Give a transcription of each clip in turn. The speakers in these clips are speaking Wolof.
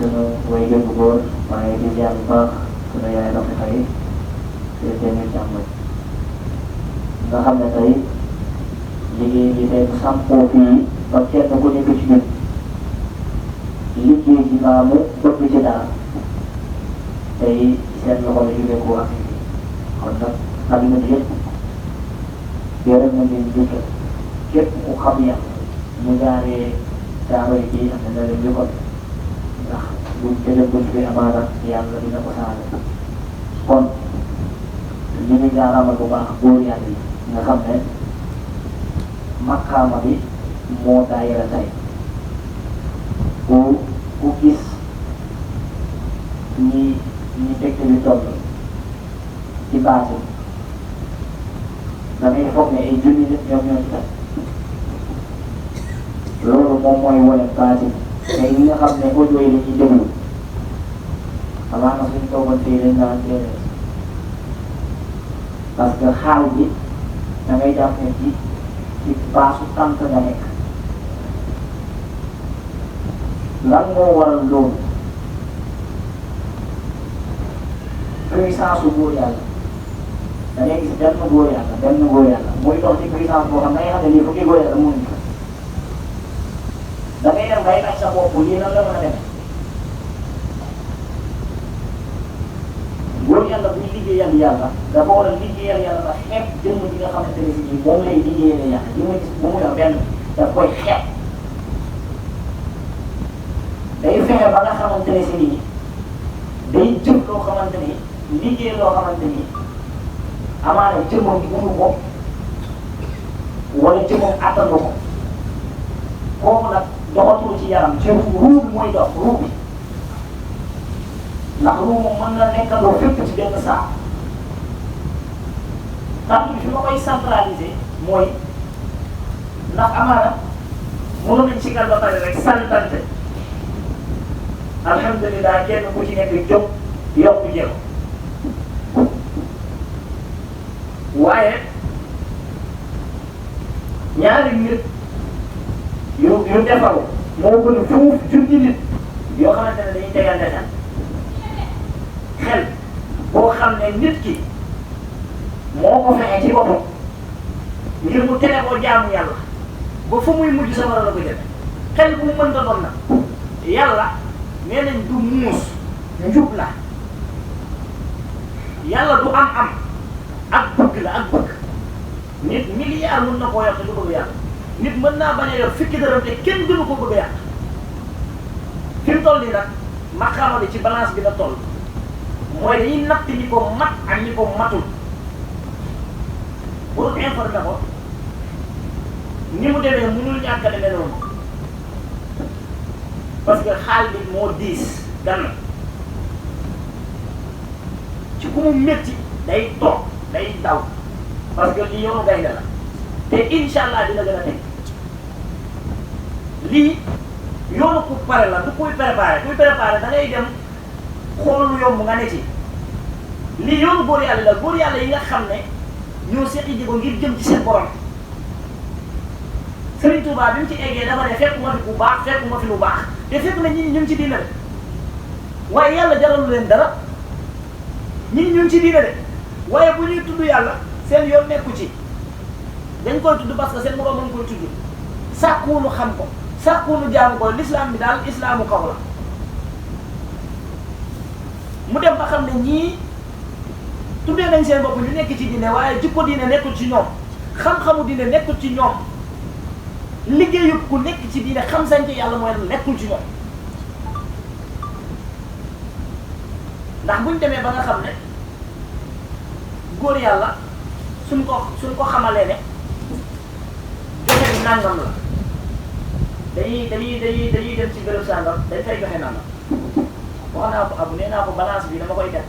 sunu waajur bu góor waaye di ziar bu baax sunu yaay Roqe Faye di seen càmmoñ nga xam ne tey liggéey bi tey bu sampoo fii ba kenn ku nekk ci ñun liggéey ci maamu bëgg ci dara tey seen loxo la jógee ko ak kon nag àdduna bi yëpp yore na leen jëkkal képp ku xam yàlla mu jaaree saaba yi ji am na leen jëkkal ndax buñ tëjee buñ bi amaana yàlla dina ko saale kon li ñu jaaraama bu baax góor yàlla yi nga xam ne makkaama bi moo daayira tey ku gis ñi fekk bi toll ci base da ngay foog ne ay junni nit ñoom ñoo ci tey loolu moom mooy wane base te ñi nga xam ne audio yi la ñuy déglu amaana suñ toogoon fii dañ naan déedéet parce que xaal bi da ngay jàpp ne ci baasu tànk nga nekk lan moo waral loolu puissance su góor yàlla da ngay gis benn góor yàlla muy dox ci puissance boo xam da ngay xam ne lii fukki góor yàlla mënuñ ko da ngay dem bay laaj sa bopp lii nan la mën a demee góor yàlla buy liggéeyal yàlla dafa war a liggéeyal yàlla ba xeeb jëmm ji nga xamante ne si moom lay liggéeyal yàlla li muy gis bu mu yor benn daf koy xeeb day fexe ba nga xamante ne si nii day jëf loo xamante ni liggéey loo xamante ni amaana jëmmam bi mënu ko wala jëmmam attanu ko kooku nag doxatul ci yaram ci ruu bi mooy dox ruu bi ndax ruu moom mën na nekkandoo fépp ci benn saa kàddu bi fi ma koy centraliser mooy ndax amaana mënu nañ ci gal ba pare rek santante alhamdulilah kenn ku ci nekk jóg yokku jéego waaye ñaari nit yu defaru moo gën fuuf junni nit yoo xamante ne dañuy tegante xel boo xam ne nit ki moo ko fexe ci boppam ngir mu tere koo jaamu yàlla ba fu muy mujj sa war a la ko jëme xel bu mu mënta doon nag yàlla nee nañ du muus njub la yàlla du am ak bëgg la ak bëgg nit milliard mën na koo yor te du bëgg yàlla nit mën naa bañ a yor fukki dërëm te kenn gënu ko bëgg yàlla fi mu toll nii nag maqaama bi ci balance bi la toll mooy dañuy natt ñi ko mat ak ñi ko matul pour informer ko ni mu demee mënul ñàkk a demee noonu parce que xaal bi moo diis gan ci ku mu métti day toog day daw parce que lii yoonu gaynde la te incha allah dina gën a teg lii yoonu ku pare la du kuy préparé da ngay dem xool lu yomb nga ne ci lii yoonu góor yàlla la góor yàlla yi nga xam ne ñoo seqi ji ko ngir jëm ci seen borom Serigne Touba bi mu ci eggee dafa ne fekk ma fi bu baax fekk ma fi lu baax te fekk na ñi ñu ngi ci diine de waaye yàlla jaralu leen dara ñi ñu ngi ci diine de waaye bu ñuy tudd yàlla seen yoon nekku ci dañ koy tudd parce que seen moroom a ngi koy tudd sàkkuwunu xam ko sàkkuwunu jaamu ko l'islam bi daal islaamu kaw la mu dem ba xam ne ñii tuddee nañ seen bopp ñu nekk ci diine waaye jikko diine nekkul ci ñoom xam-xamu diine nekkul ci ñoom liggéeyu ku nekk ci diine xam sañ ci yàlla mooy nekkul ci ñoom ndax buñ demee ba nga xam ne góor yàlla suñ ko xamalee ne joxe bi nangam la dañuy dem ci bërëb sàngam dañ fay joxe nangam wax naa ko abu nee naa ko balance bi dama koy def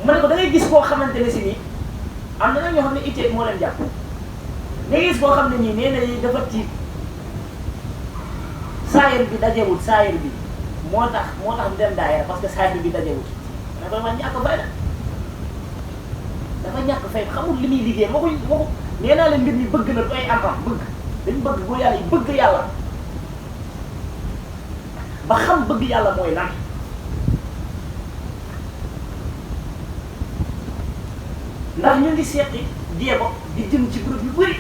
ma ne ko da ngay gis koo xamante ne si nii am na nag ñoo xam ne ittee moo leen jàpp da ngay gis koo xam ne nii nee na dafa tiit saayir bi dajewul saayir bi moo tax mu dem daayira parce que saayir bi dajewul da koy wax ñàkk fay dafa ñàkk fay xamul li muy liggéey moo ko nee naa leen mbir mi bëgg na du ay am bëgg dañu bëgg bu yàlla yi bëgg yàlla ba xam bëgg yàlla mooy lan. ndax ñu ngi seeti jéego di jëm ci groupe yu bëri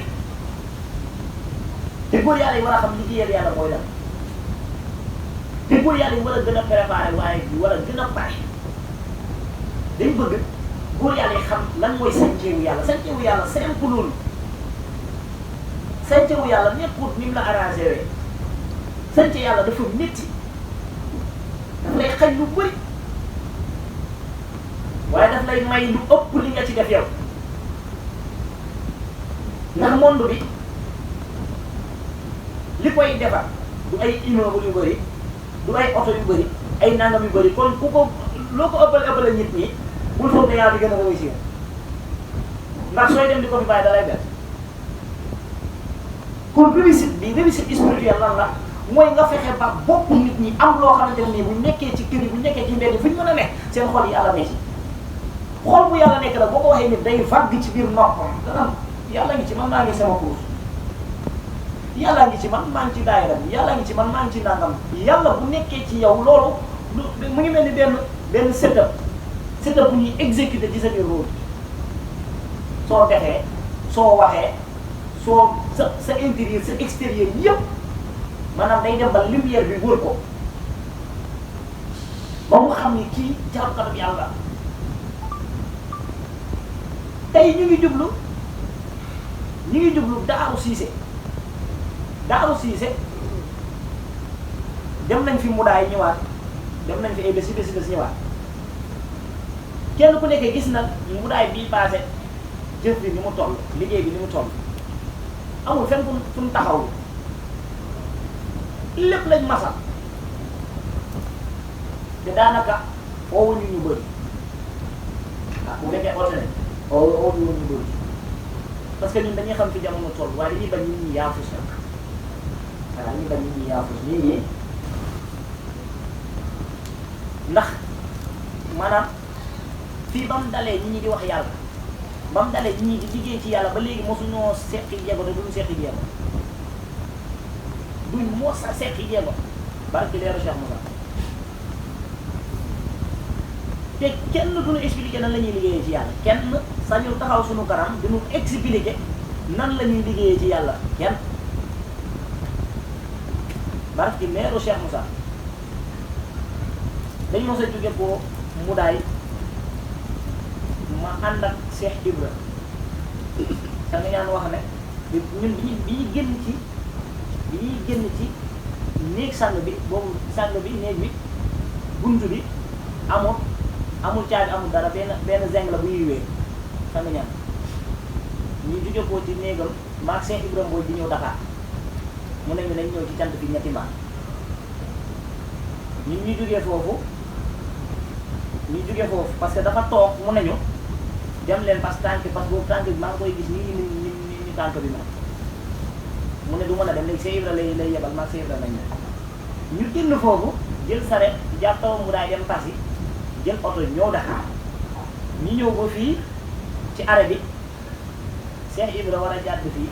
te góor yàlla yi war a xam liggéeyal yàlla mooy lan te góor yàlla yi war a gën a préparé waaye war a gën a pare dañ bëgg góor yàlla yi xam lan mooy sànceewu yàlla sànceewu yàlla simple loolu sànceewu yàlla nekkul ni mu la arrangé wee sànce yàlla dafa métti daf lay xañ lu bëri waaye daf lay may lu ëpp li nga ci def yow ndax monde bi li koy defar du ay immeuble yu bëri du ay oto yu bëri ay nangam yu bëri kon ku ko loo ko ëppale nit ñi bul foog ne yaa fi gën a réussir ndax sooy dem di ko fi bàyyi da lay def kon réussite bi réussite spirituelle lan la mooy nga fexe ba bopp nit ñi am loo xamante ne nii bu nekkee ci kër yi bu nekkee ci mbedd fu ñu mën a nekk seen xol yi yàlla nekk ci xol bu yàlla nekk la boo ko waxee nit day vague ci biir noppam dana yàlla ngi ci man maa ngi sama cours yàlla ngi ci man maa ngi ci daayira bi yàlla ngi ci man maa ngi ci nangam yàlla bu nekkee ci yow loolu mu ngi mel ni benn setup bu ñuy exécuter ci sa biir rôle soo defee soo waxee soo sa intérieur sa extérieur yëpp maanaam day dem ba lumière bi wër ko ba mu xam ni kii jaarukatu yàlla tey ñu ngi jublu Daaru Siise dem nañ fi mudaay ñëwaat dem nañ fi ay bési ñëwaat kenn ku nekk gis na mudaay bii passé jëf bi ni mu toll liggéey bi ni mu toll amul fenn fu mu taxaw lépp lañ masal te daanaka oowuñu ñu bëri bu fekkee oote nañ oowuñu ñu bëri parce que ñun dañuy xam fi jamono toll waaye dañuy bañ nit ñi yaafus nag waaw dañuy bañ nit ñi yaafus nit ñi ndax maanaam fii ba mu dalee nit ñi di wax yàlla ba mu dalee nit ñi di liggéey ci yàlla ba léegi mosuñoo seqi jéego te duñu seqi jéego duñ moo sa seqi jéego barki leeru Cheikh Moussa te kenn duñu expliqué nan la ñuy liggéeyee ci yàlla kenn sañu taxaw suñu kanam duñu expliqué nan la ñuy liggéeyee ci yàlla kenn barki leeru Cheikh Moussa dañ mos a jóge ko mudaay ma ànd ak Cheikh Ibra sa nga ñaan wax ne ñun bi ñuy génn ci néeg sàng bi boobu sàng bi néeg bi bunt bi amul caabi amul dara benn zeng la bu yiwee sa nga ñaan ñu jóge ko ci néegam maag Cheikh Ibra Mbooj di ñëw Dakar mu ne ñu nañ ñëw ci cant fi ñetti mbaa ñun ñu jógee foofu parce que dafa toog mu nañu dem leen parce que boobu tànk bi maa ngi koy gis ni tànk bi moom mu ne du mën a dem léegi Cheikh Ibra lay yebal maag Cheikh Ibra nañ ñu génn foofu jël saret jàppaw mu daay dem Passy jël oto ñëw Dakar ñu ñëw ba fii ci arrêt bi Cheikh Ibra war a jàdd fii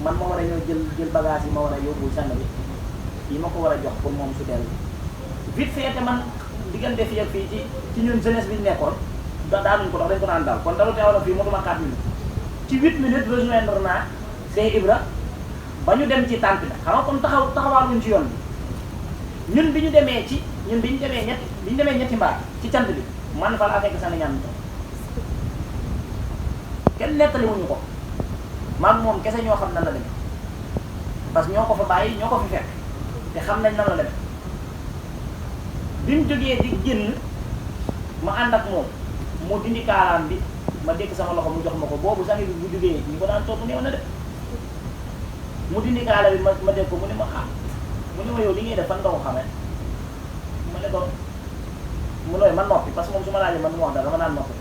man ma war a ñëw jël bagage yi ma war a yóbbu sànn bi yi ma ko war a jox pour moom su dellu vite fait te man diggante fii ak fii ci ñun jeunesse bi ñu nekkoon daanuñ ko dox dañ ko daan daw kon dalu teewoon fii motuma 4 minutes ci 8 minutes rejoindre naa Cheikh Ibra ba ñu dem ci tànt bi xam nga comme taxawaaluñ ci yoon bi ñun bi ñu demee ñetti mbaar ci cant bi man fa laa fekk sànni ñaan kenn nettali wuñu ko maag moom kese ñoo xam nan la demee parce que ñoo ko fa bàyyi ñoo ko fi fekk te xam nañ nan la demee bi mu jógee di génn ma ànd ak moom mu dindi kaalaam bi ma dégg sama loxo mu jox ma ko boobu sax bi bu jógee ñu ko daan topp néew na de mu dindi kaala bi ma dégg ko mu ne ma mu ne ma yow li ngay def fan nga ko xamee ma ne ko mu nooy ma noppi parce que moom su ma laajee man mu wax dara dama naan noppi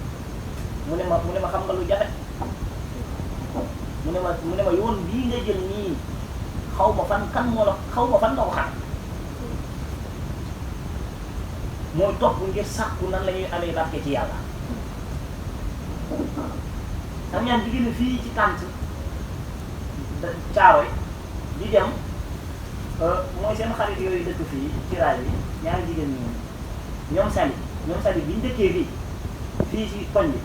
mu ne ma xam nga lu jafe mu ne ma yoon bii nga jël nii xaw ma fan nga ko xam mooy topp ngir sàkku nan la ñuy amee barke ci yàlla xam ñaan jigéen fii ci tànt Caaroy di dem mooy seen xarit yooyu dëkk fii ci raay bi ñaari jigéen ñoom Sali bi ñu dëkkee fii ci koñ bi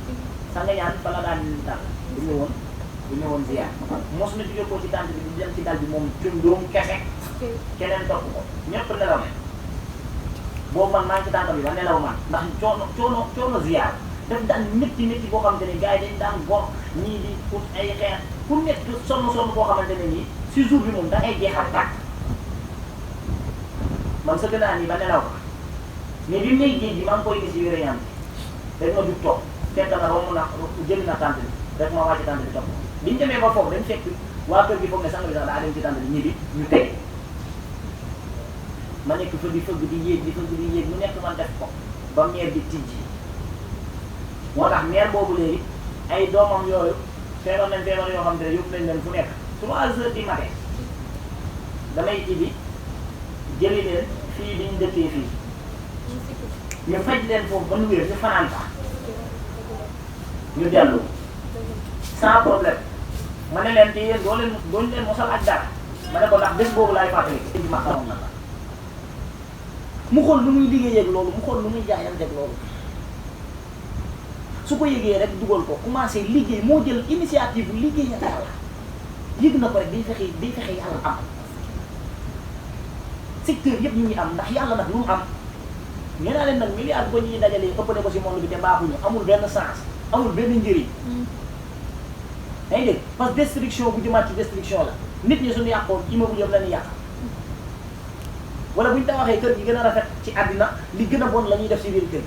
sanga ñaan fa la daan dal bu ñëwoon ziar mos na jóge ko ci tànt bi di dem ci dal bi moom cundoom kese keneen topp ko ñëpp nelaw ne boobu man maa ngi ci tànt bi ba nelaw man ndax coono ziar daf daan métti boo xamante ne gars yi dañ daan gor ñii di ut ay xeex ku nekk sonn boo xamante ne nii si jour bi moom da ngay jeexal tàkk man sa gënaa nii ba nelaw ko mais bi mu ngay géej gi maa ngi koy gis yore ñaan rek ma jug toog fekk na romb na jëli na tànt bi rek ma wàcc tànt bi topp bi ñu demee ba foofu dañ fekk waa kër gi foog ne sang bi sax daa dem ci tànt bi ñibbi ñu teg ma nekk fa di fëgg di yéeg mu nekk man def ko ba meer bi tijji moo tax meer boobu léegi ay doomam yooyu feebar yoo xam ne yóbbu nañ leen fu nekk 3 heures du matin damay ibi jëli leen fii biñ dëkkee fii ñu faj leen foofu ba nu wér ñu fanaan fa ñu dellu sans problème ma ne leen te yéen doo leen mosal ak dara ma ne ko ndax bés boobu laay fàttali ci makaroon na la mu xool nu muy liggéeyee ak loolu mu xool nu muy jaayante ak loolu su ko yëgee rek dugal ko commencé liggéey moo jël initiative bu liggéey ak yàlla yëg na ko rek day fexe yàlla am secteur yëpp ñu ngi am ndax yàlla nag lu mu am nee naa leen nag milliard ba ñuy dajalee ëppale ko si monde bi te baaxuñu amul benn sens amul benn njëriñ yaa ngi dégg parce que destruction bu jëmaat ci destruction la nit ñi suñu yàqoon immeuble yëpp la ñuy yàq wala bu ñu tabaxee kër gi gën a rafet ci àddina li gën a bon la ñuy def si biir kër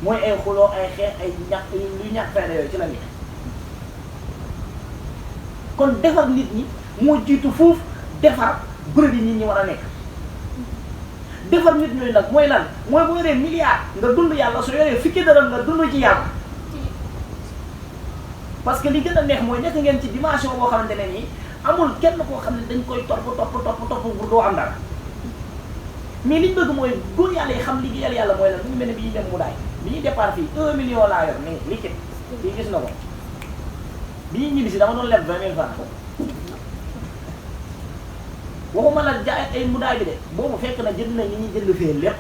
mooy ay xuloo ay xeex ay ñàkk luy ñàkk fayda yooyu ci la ñuy kon defar nit ñi moo jiitu foofu defar bërëb yi nit ñi war a nekk defar nit ñooyu nag mooy lan mooy boo yoree milliard nga dund yàlla soo yoree fukki dërëm nga dund ci yàlla parce que li gën a neex mooy nekk ngeen ci dimension boo xamante ne nii amul kenn koo xam ne dañ koy topp pour doo am dara mais liñ bëgg mooy góor yàlla yi xam liggéeyal yàlla mooy lan mu ngi mel ne bi ñuy dem mu daay bi ñuy départ fii 1 million laa yor nii liquide fii gis na ko bi ñuy ñibbi si dama doon leb 20 000 francs waxuma la jaay ay mudaay bi de boobu fekk na jënd nañ li ñuy jënd fee lépp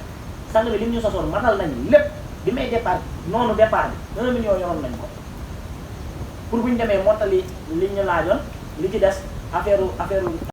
sang bi lim ñu sosoon matal nañ lépp bi may départ noonu départ bi 1 million yoroon nañ ko pour bu ñu demee mottali li ñu laajoon li ci des affaire